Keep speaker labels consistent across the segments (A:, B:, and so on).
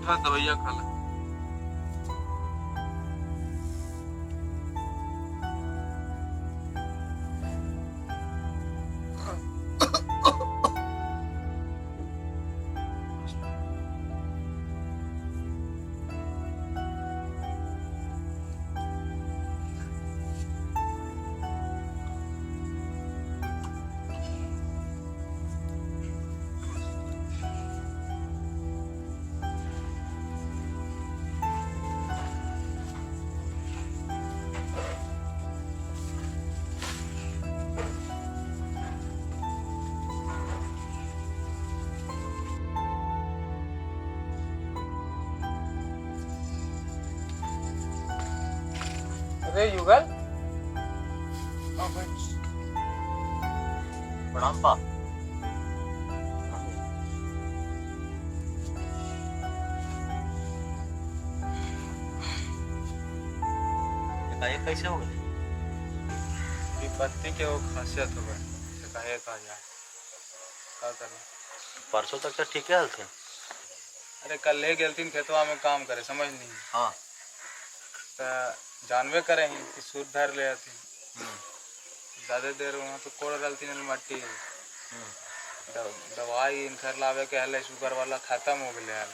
A: उठा दवाइया खा ला। अरे युगल,
B: प्रणाम पा। कैसे हो गए?
A: विपत्ति के वो खासियत हो गए, एकाएक आ जाए, का करें।
B: परसों तक तो ठीक है थे।
A: अरे कल ले गेलथिन खेतवा में काम करे, समझ नहीं।
B: हाँ
A: तो जानवे करे ही कि सूर धर ले आती। ज्यादा देर वहाँ तो कोड़ रहती मट्टी। दवाई इनकर लावे के हले, शुगर वाला खत्म हो गए हल।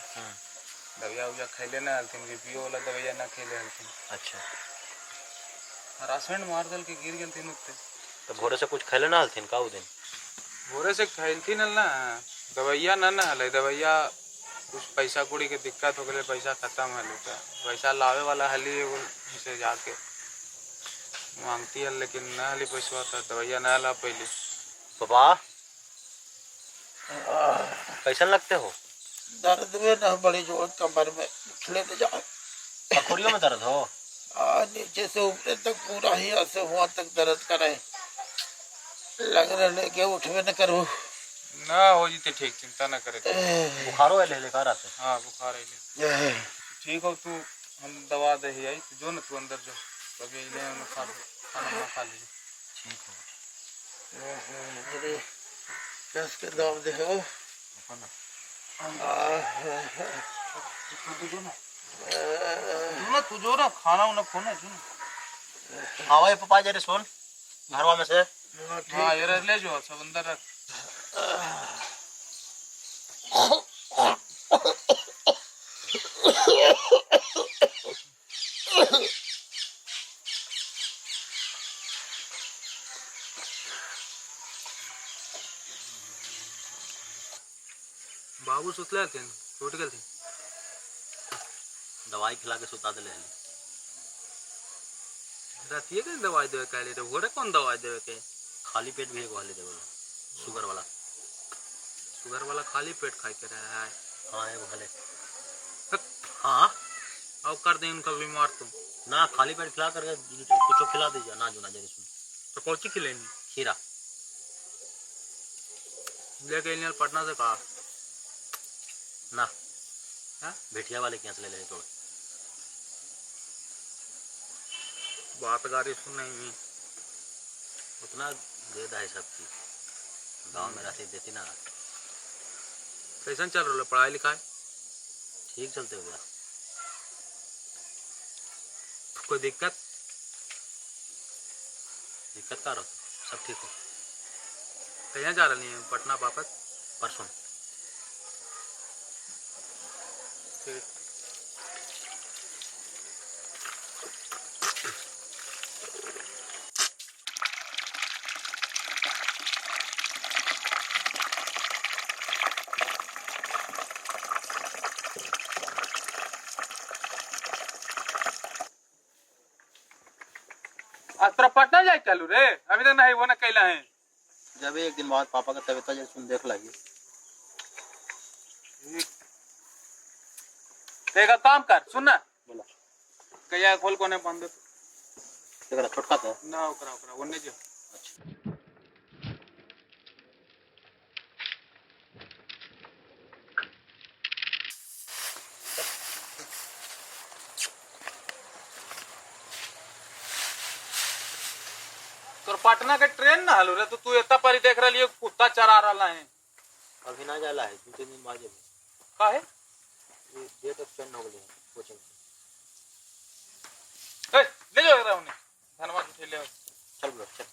A: दवाइया उया खैले ना हलथिन, बीपीओ वाला दवाइया ना खैले हलथिन।
B: अच्छा,
A: रासायन मार दल के गिर गेलथिन उत्ते।
B: तो भोरे से कुछ खैले ना हलथिन का? उ दिन
A: भोरे से खैलथिन हल ना, दवाइया ना ना हले। दवाइया कुछ पैसा कौड़ी के दिक्कत हो गए, पैसा खत्म हल। पैसा लावे वाला हली एगो से जाके मांगती है, लेकिन ना हली पैसा, तो दवाइया ना ला पहले।
B: पापा कैसा लगते हो?
C: दर्द में ना बड़ी जोर कमर में उठले न जाए।
B: पखुड़ियों में दर्द हो?
C: नीचे से ऊपर तक पूरा ही ऐसे हुआ तक दर्द करे, लग रहा के उठवे न करू
A: ना हो जीते। ठीक, चिंता ना करे।
B: बुखारो है ले लेकर आते?
A: हाँ बुखार है। ठीक हो तू, हम दवा दे ही आई, तू जो ना तू अंदर जो, तभी ले हम खा खाना ना खा लीजिए।
B: ठीक हो।
C: अरे कस के दवा दे हो
B: ना।
A: तू जो ना, जो ना तू जो ना, खाना उना खो ना, जो ना।
B: आवा पापा जरे सुन घरवा में से।
A: हाँ ये ले जो सब अंदर रख। बाबू सुतले थे, उठ गए थे।
B: दवाई खिला के सुता दिले हली।
A: रातिए के दवाई देवे के हली, तो भोरे कौन दवाई देवे के?
B: खाली पेट भी एगो हली देवे, शुगर वाला।
A: शुगर वाला खाली पेट खाए के रहा है।
B: हाँ एगो हले। हाँ
A: अब कर दे उनका बीमार तुम
B: ना। खाली पेट खिला करके कुछ खिला दीजिए ना, जो ना जरे सुन।
A: तो कौन सी खिलेंगी?
B: खीरा
A: लेके पटना से कहा
B: ना। हाँ भेटिया वाले के यहाँ से ले ले थोड़ा।
A: बात गारी सुन नहीं
B: उतना दे दा है सब की, गांव में रहते देती ना।
A: कैसन चल रहा है पढ़ाई लिखाई?
B: ठीक चलते हुआ।
A: कोई दिक्कत?
B: दिक्कत का रहो, सब ठीक हो।
A: कहाँ जा रही है पटना वापस?
B: परसों।
A: ठीक। आज तोरा पटना जाए चलू रे? अभी तक नहीं वो ना कैला है।
B: जब एक दिन बाद पापा का तबीयत जरा सुन देख लाइए।
A: एक काम कर, सुन ना।
B: बोला।
A: कहिया खोल कोने बंद।
B: एकरा छोटका था
A: ना, ओकरा ओकरा ओने जो।
B: अच्छा
A: तोर पटना के ट्रेन ना हलू रे, तो तू एता परी देख रहलियो कुत्ता चरा रहला है।
B: अभी ना जाला है, 2-3 दिन बाद जेबे।
A: काहे?
B: डेट एक्सटेंड हो गई है कोचिंग।
A: ए, ले जाओ एकरा उन्हें धनवा उठे ले आओ।
B: चल ब्रो चल।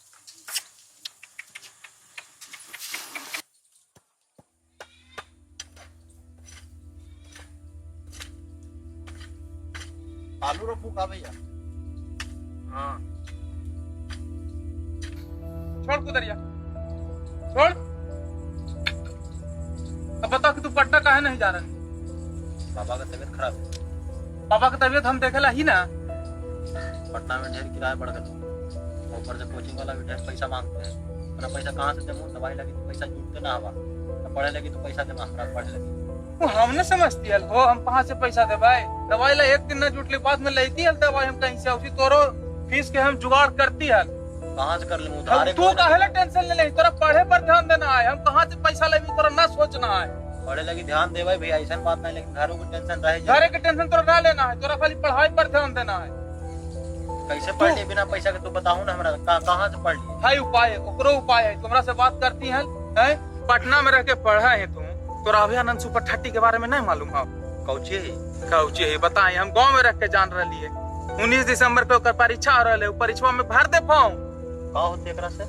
B: आलू रोपू का भैया?
A: हाँ छोड़ कुदरिया छोड़। अब बता कि तू पटना काहे नहीं जा रहा?
B: बाबा का तबीयत खराब है।
A: पापा की तबीयत हम देखेला ही ना।
B: पटना में ढेर किराया बढ़ गया, ऊपर से कोचिंग वाला भी ढेर पैसा मांगते हैं। इतना पैसा कहाँ से देमू? दवाई लगी तो पैसा जुटते ना हवा, तो पढ़े लगी तो पैसा देमा हमरा पढ़े लगी।
A: वो हमने समझती हल हो, हम कहाँ से पैसा देबाई? दवाई ला एक दिन न जुटली बाद में लेती हल दवाई हम कहीं से, उसी तोरो फीस के हम जुगाड़ करती हल।
B: कहाँ से कर लेमू? उधारे
A: तू काहे ला टेंशन ले ले, तोरा पढ़े पर ध्यान देना है। हम कहाँ से पैसा लेबी तोरा ना सोचना है।
B: पढ़े लगी ध्यान देबै भैया, ऐसा बात नहीं, लेकिन घरों की टेंशन रहे।
A: घरे के टेंशन तोरा ना लेना है, तोरा खाली पढ़ाई पर ध्यान देना है।
B: कैसे पढ़ लिए बिना पैसा के? तू बताहू ना हमरा कहाँ से पढ़ लिए?
A: है उपाय, ओकरो उपाय है। तुम्हारा से बात करती है, हैं? पटना में रह के पढ़ा है तू, तोरा अभयानंद सुपर 30 के बारे में नहीं मालूम है?
B: कौची है?
A: कौची है बताए, हम गांव में रह के जान रही है। 19 दिसंबर के ओकर परीक्षा आ रहा है, परीक्षा में भर दे फॉर्म।
B: का होते एकरा से?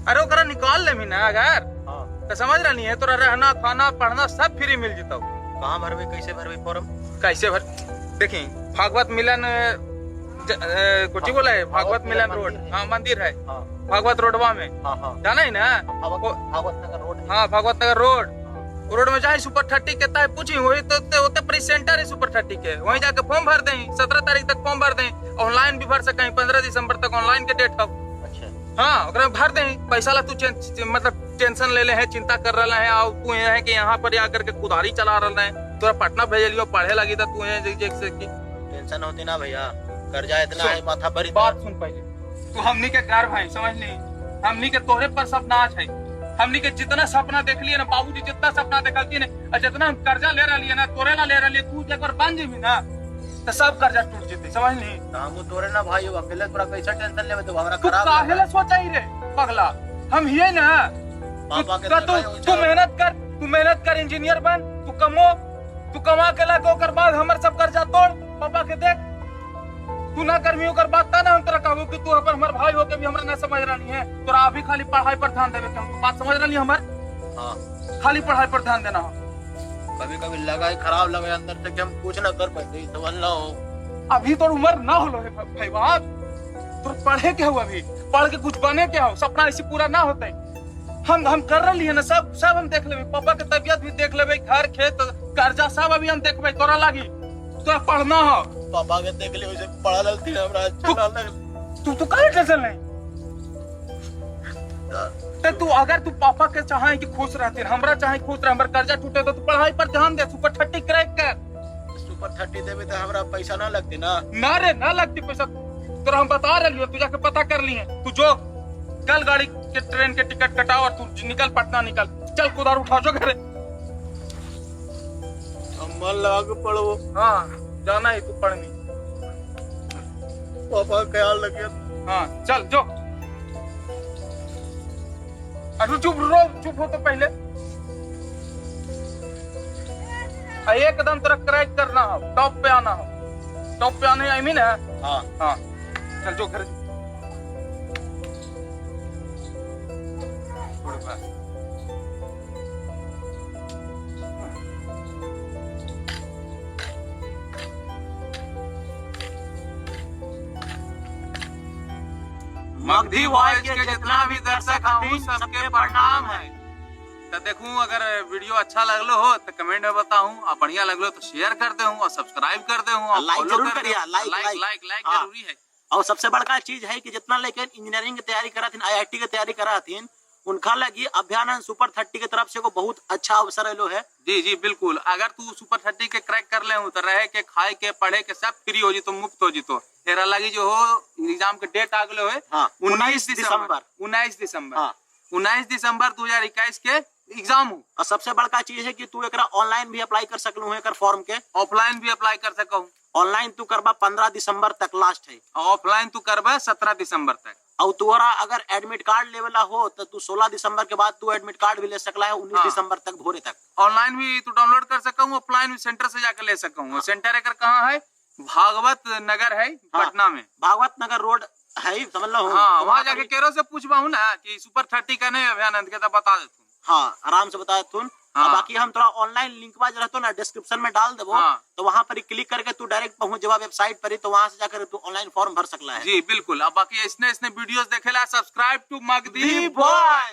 A: अरे ओकरा निकाल लेमी ना अगर।
B: हाँ।
A: तो समझ रही है, तोरा रहना खाना पढ़ना सब फ्री मिल जतो।
B: कहाँ भरबे, कैसे भरबे फॉर्म?
A: कैसे भर? देखी भागवत मिलन कुछ बोला है, भागवत मिलन रोड। हाँ मंदिर है।
B: हाँ।
A: भागवत रोडवा में।
B: हाँ हाँ।
A: जाना है ना?
B: भागवत नगर रोड।
A: हाँ भागवत नगर रोड, रोड में जाए सुपर 30 के ताए पूछी, वही तो होते पर सेंटर है सुपर 30 के, वहीं जाके फॉर्म भर दें। 17 तारीख तक फॉर्म भर दें, ऑनलाइन भी भर सकें। 15 दिसंबर तक ऑनलाइन के डेट हो।
B: अच्छा।
A: हाँ ओकरा में भर दें। पैसा ला तू मतलब टेंशन ले ले है, चिंता कर रहा है, और तू ये है कि यहाँ पर आकर के कुदारी चला रहा है। तोरा पटना भेजलियो पढ़े लगी तो तू है जैसे कि
B: टेंशन होती ना भैया, कर्जा इतना है माथा पर।
A: बात सुन पहले तू, हमनी के घर भाई समझ ली, हमनी के तोहरे पर सब नाच है। हमनी के जितना सपना देख लिए ना बाबूजी, जितना सपना देखलती ने, और जितना हम कर्जा ले रही है ना तोरे ला ले रही है, तू एक बार बन जेबी ना तो सब कर्जा टूट जेते, समझ ली?
B: हम तोरे ना भाई अकेले तोरा कैसा टेंशन लेबे? तो हमरा
A: तू
B: खराब
A: काहे ला सोचाई रे पगला, हम हिए ना।
B: पापा के
A: तू मेहनत कर, तू मेहनत कर, इंजीनियर बन, तू कमो, तू कमा के ला के ओकर बाद हमर सब कर्जा तोड़ पापा के देख। तू ना करमी ओकर बात ता ना हम तोरा कहबो कि तू अपन हमर भाई होके भी हमरा ना समझ रहनी है। तोरा अभी खाली पढ़ाई पर ध्यान देवे के, हम बात समझ रहनी हमर?
B: हां
A: खाली पढ़ाई पर ध्यान देना हो।
B: कभी कभी लगा ही खराब लगे अंदर से कि हम कुछ ना कर पाते, समझ लो।
A: अभी तोर उम्र ना होलो है भाई बाप, तोर पढ़े के हो, अभी पढ़ के कुछ बने के हो, सपना ऐसे पूरा ना होते। हम कर रही है ना सब, सब हम देख लेबे, पापा के तबियत भी देख लेबे, घर खेत कर्जा सब अभी हम देखबे। तोरा लागी तोरा पढ़ना हो।
B: पापा के देख ले उसे पढ़ा लगती है हमरा अच्छा लग।
A: तू तो काहे टेंशन नहीं? ते तू अगर तू पापा के चाहे कि खुश रहते, हमरा चाहे खुश रह, हमर कर्जा टूटे तो तू पढ़ाई पर ध्यान दे, सुपर 30 क्रैक कर।
B: सुपर 30 देबे तो हमरा पैसा ना लगते ना?
A: ना रे ना लगती पैसा, तोरा हम बता रही, तू जाके पता कर लिए। तू जो कल गाड़ी के ट्रेन के टिकट कटाओ और तू निकल पटना निकल, चल कुदार उठा जो घरे।
B: मन लगा के पढ़ो।
A: हाँ जाना है तू पढ़नी,
B: पापा का ख्याल रखिए।
A: हाँ चल जो। अरे चुप रो, चुप हो तो पहले एकदम तेरा क्रैक करना हो, टॉप पे आना हो, टॉप पे आने I mean है।
B: हाँ
A: हाँ चल जो घर। मगधी वॉइस के जितना भी दर्शक हूँ सबके प्रणाम है। तो देखूं अगर वीडियो अच्छा लगलो हो तो कमेंट में बताऊं, और बढ़िया लगलो तो शेयर कर दे और सब्सक्राइब कर दे और
D: लाइक
A: फॉलो
D: जरूर
A: कर
D: करिए,
A: दे।
D: Like,
A: like
D: like.
A: Like like
D: हाँ।
A: जरूरी है।
D: और सबसे बड़का चीज है कि जितना लेकिन इंजीनियरिंग की तैयारी करा थी, आईआईटी की तैयारी करा थी, उनका लगी अभयानंद सुपर 30 के तरफ से को बहुत अच्छा अवसर एलो है।
A: जी जी बिल्कुल, अगर तू सुपर 30 के क्रैक कर ले तो रहे के खाए के पढ़े के सब फ्री हो जी, तो मुफ्त हो जी। तो तेरा लगी जो हो एग्जाम के डेट आगलो है
D: हाँ,
A: 19 दिसंबर, 19 दिसंबर,
D: हाँ।
A: 19 दिसंबर 2021 के एग्जाम हो।
D: और सबसे बड़का चीज है कि तू एकरा ऑनलाइन भी अप्लाई कर सकलू है, एकर फॉर्म के
A: ऑफलाइन भी अप्लाई कर सकूं।
D: ऑनलाइन तू करबा 15 दिसंबर तक लास्ट है।
A: ऑफलाइन तू करबा 17 दिसंबर तक।
D: और तोरा अगर एडमिट कार्ड लेवेला हो तो तू 16 दिसंबर के बाद तू एडमिट कार्ड भी ले सकला है 19
A: हाँ।
D: दिसंबर तक भोरे तक।
A: ऑनलाइन भी तू डाउनलोड कर सका हूँ, ऑफलाइन भी सेंटर से जाकर ले सका हूँ। सेंटर एकर कहाँ है? भागवत नगर है
D: हाँ।
A: पटना में।
D: भागवत नगर रोड है, समझ लो।
A: हाँ,
D: तो
A: वहाँ
D: पर
A: जाके केरो से पूछबा हूँ ना कि सुपर 30 का नहीं अभयानंद के, तो बता देतूँ।
D: हाँ, आराम से बता तुन।
A: हाँ।
D: बाकी हम थोड़ा ऑनलाइन लिंक जो रहतो ना डिस्क्रिप्शन में डाल देबो।
A: हाँ।
D: तो वहाँ पर क्लिक करके तू डायरेक्ट पहुंच जबा वेबसाइट पर ही, तो वहाँ से जाकर तू ऑनलाइन फॉर्म भर सकला है।
A: जी बिल्कुल। अब बाकी इसने इसने वीडियोस देखेला सब्सक्राइब टू मगधी
D: बॉय।